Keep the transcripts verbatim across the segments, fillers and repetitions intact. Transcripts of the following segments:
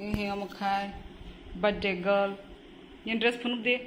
He omo khai birthday girl. Ni dress phunuk di.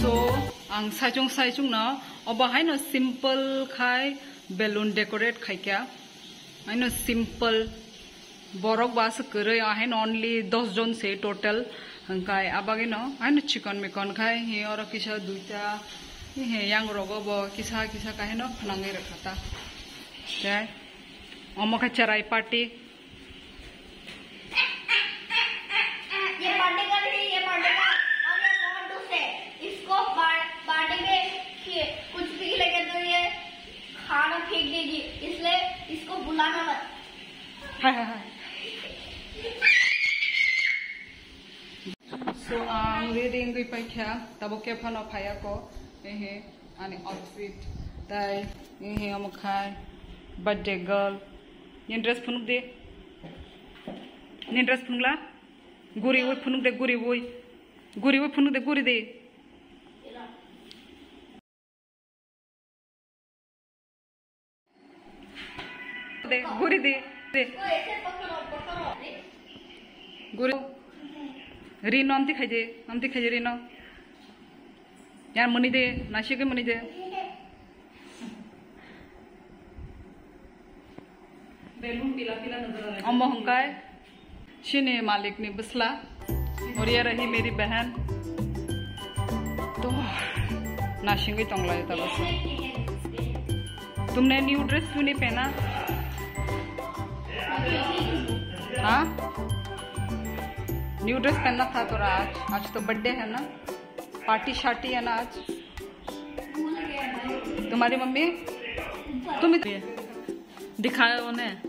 So, ang saichung saichung no, obo haino simple khai balloon decorate khaikha. Haino simple. Borok ba aswk kwrwi, o haino only dos jon se total. Hwnkhe abagwino haino chikon mikon khai, he oro kisa duita, he yang rogo bo kisa kisa khai haino phnangwi rwkha ta. Tei omo khe cherai party. ये birthday girl है, ये birthday girl, और ये बहुत दुष्ट है। इसको बा-, बर्थडे में खि-, कुछ भी लेके तो ये खाना फेंक देगी, इसलिए इसको बुलाना मत। Hai, hai, hai. So, ang ready wngwi paikha, tabuk khe phano phaiya ko, ehe. Ani outfit, tai, ehe, omo khai, birthday girl. Ni dress phunuk de. Ni dress phunukla? Guri ui phunuk de, guri ui. Guri ui phunuk de, guri de. De, guri de, de. Guri. Rino amti khaide, amti khaide rino. Yan mani de, nasi ke mani de. Omo hwnkhe. Chini malik ni bwsla, और ये रही मेरी बहन। To nasingwi tonglai ta bwsa. तुमने new dress क्यों नहीं पहना? हाँ? न्यू ड्रेस पहनना था तो आज, आज तो बर्थडे है ना, पार्टी शार्टी है ना आज। तुम्हारी मम्मी, तुम इत- दिखाओ उन्हें।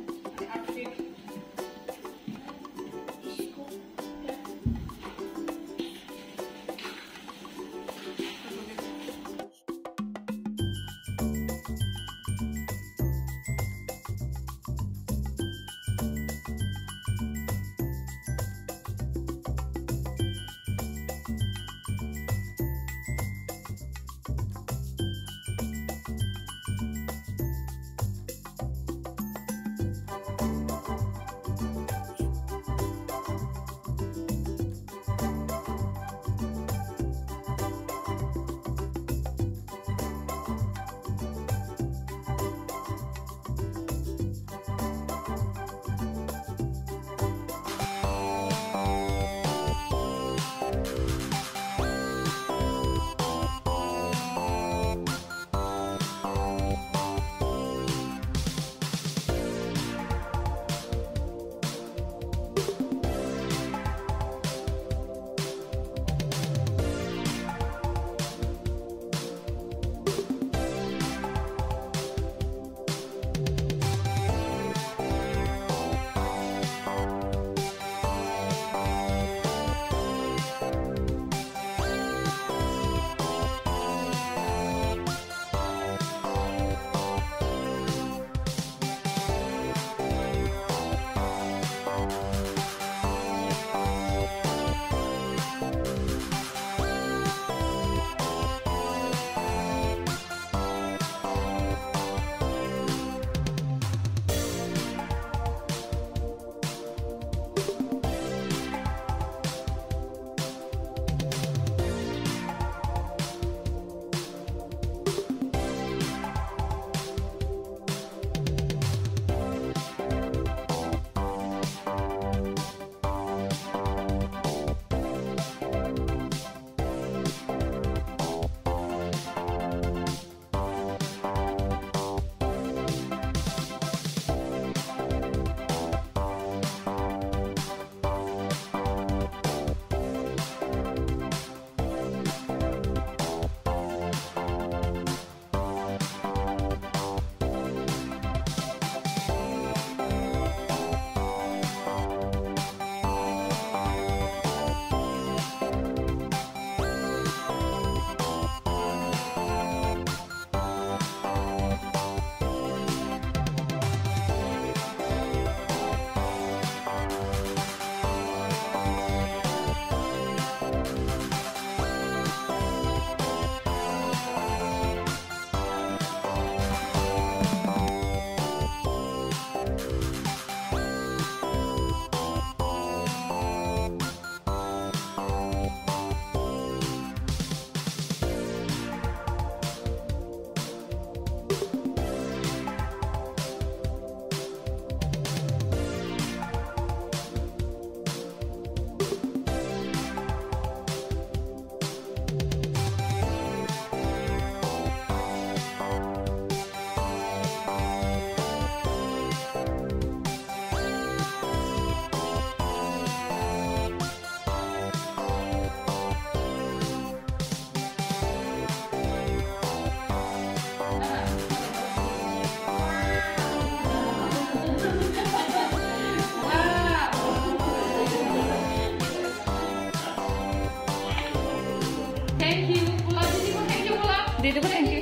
दे दो, thank you।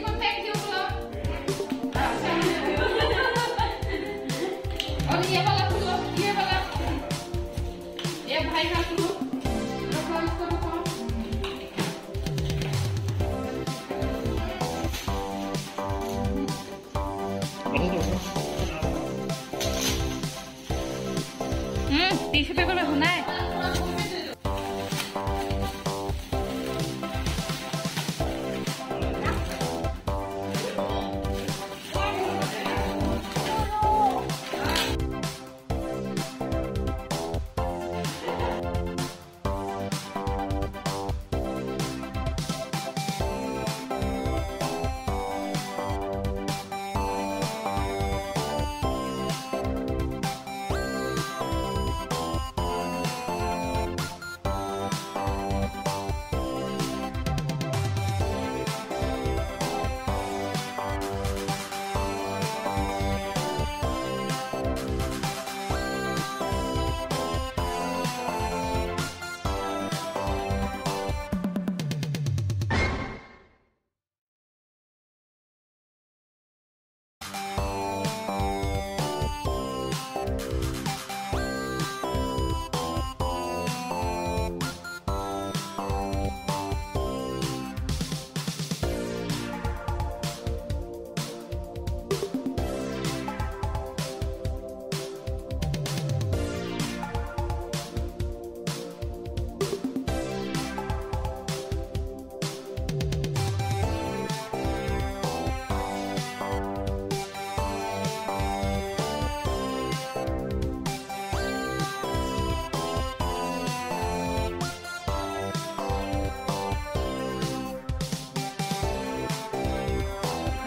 और ये वाला खोलो, ये वाला। ये भाई का खोलो। रखो, इसको रखो। Hmm, tissue paper में होना है।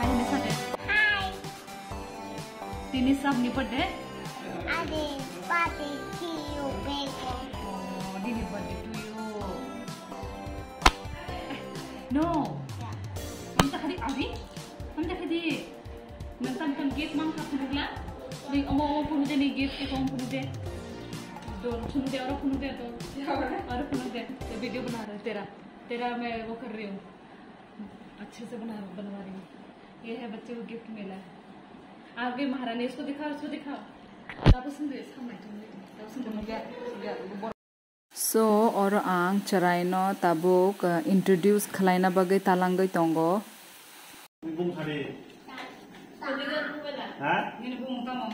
Hi, Miss Ade. Hi. Tini sabni birthday? Ade, birthday to you, baby. Oh, tini birthday to you. No. Ang takadi, abi? Ang takadi. Nang tam tam gift mang ka phunukla? Ni omo omo phunu de, ni gift ke omo phunu de. Dol phunu de, oro phunu de, dol. Oro phunu de. Ye video bana raha hai tera. Tera main wo kar rahi hu. Achhe se bana, banwa rahi hu. Ye hai bachche ko gift mila hai. Aap ye Maharani, isko dikhao, isko dikhao. Tapo sun de, samai tum de. Tapo sun de. So, oro ang chwraino tabuk, uh, introduce khwlaina bagwi talangwi tongo. Bung thani. Ha?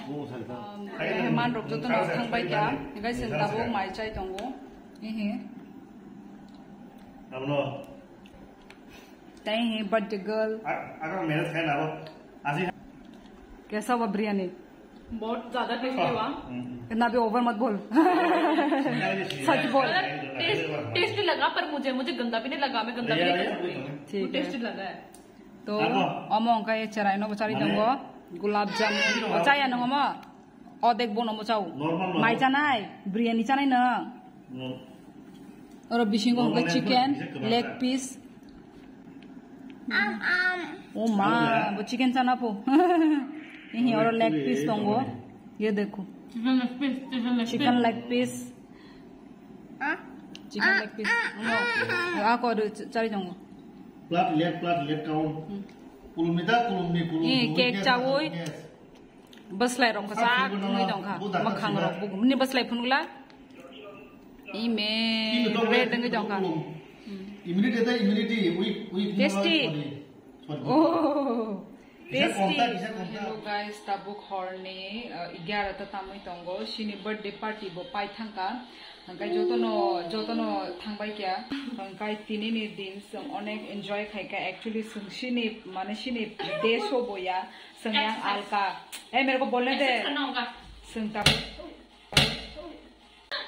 Bung thani ta. Meheman rok joto no thangbai kha, hinkhe chwng tabuk mai chai tongo. Hihi. Abono. Tai hi birthday girl. Agar manage khai na bo. Asi. Kaisa hua biryani? बहुत ज्यादा टेस्टी हुआ। ना भी ओवर मत बोल। सच बोल। Test, tasty लगा, पर मुझे, मुझे गंदा भी नहीं लगा, मैं गंदा भी नहीं कर सकती। ठीक है। टेस्टी लगा है। To omo wngkha ye chwraino bo charwi tongo, gulab jamun bo chaya nw omo, odek bono bo chao. Mai chanai, biryani chanai nw. Oro bisingo hwnkhe chicken leg piece. O ma, bo chicken chana pho. Hihi oro leg piece tongo. Ye dekho. Chicken leg piece. Chicken leg piece. Ako do chari tongo. Plat leg, plat leg kaun. Kulumni da, kulumni, kulumni. Cake chawi. Bwslai rok kwchak wngwi tongkha, mwkhang rok bugumni bwslai phunukla. Ime red wngwi tongkha. Immunity da, immunity, weak, weak. Tasty. Oh, tasty. Hello guys, tabuk horni, uh, egarota tamwi tongo, chini birthday party bo pai thangkha. Hwnkhe jotono, jotono thangbai kha. Hwnkhe tinini din chwng onek enjoy khaikha. Actually, chwng chini, mane chini desh o boya. Chwng yang alka. Eh, mere ko bolne de. Chwng tabuk,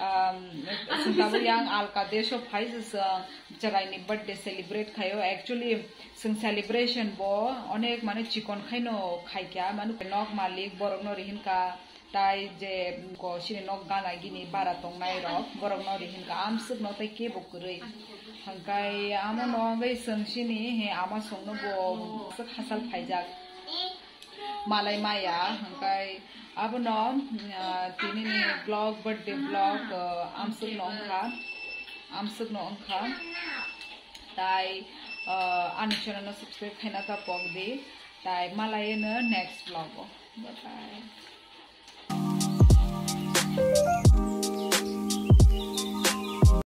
um, chwng tabuk yang alka desh o phai se chwng chwraini birthday celebrate khaio. Actually, chwng celebration bo onek mane chikon khaino khaikha. Mane nok malik borokno rihinka. Tai je ko chini nok gana gini bara tongnai rok, borok no ri hinka amswk no tai kebo kwrwi. Hwnkhe amo no wngwi chwng chini he ama songno bo swk hachal phaijak. Malai maya, hwnkhe abono, ah, tinini vlog, birthday vlog, ah, amswk no wngkha, amswk no wngkha. Tai ah, ani channel no subscribe khaina ta pok di. Tai malai no next vlog o. Bye bye.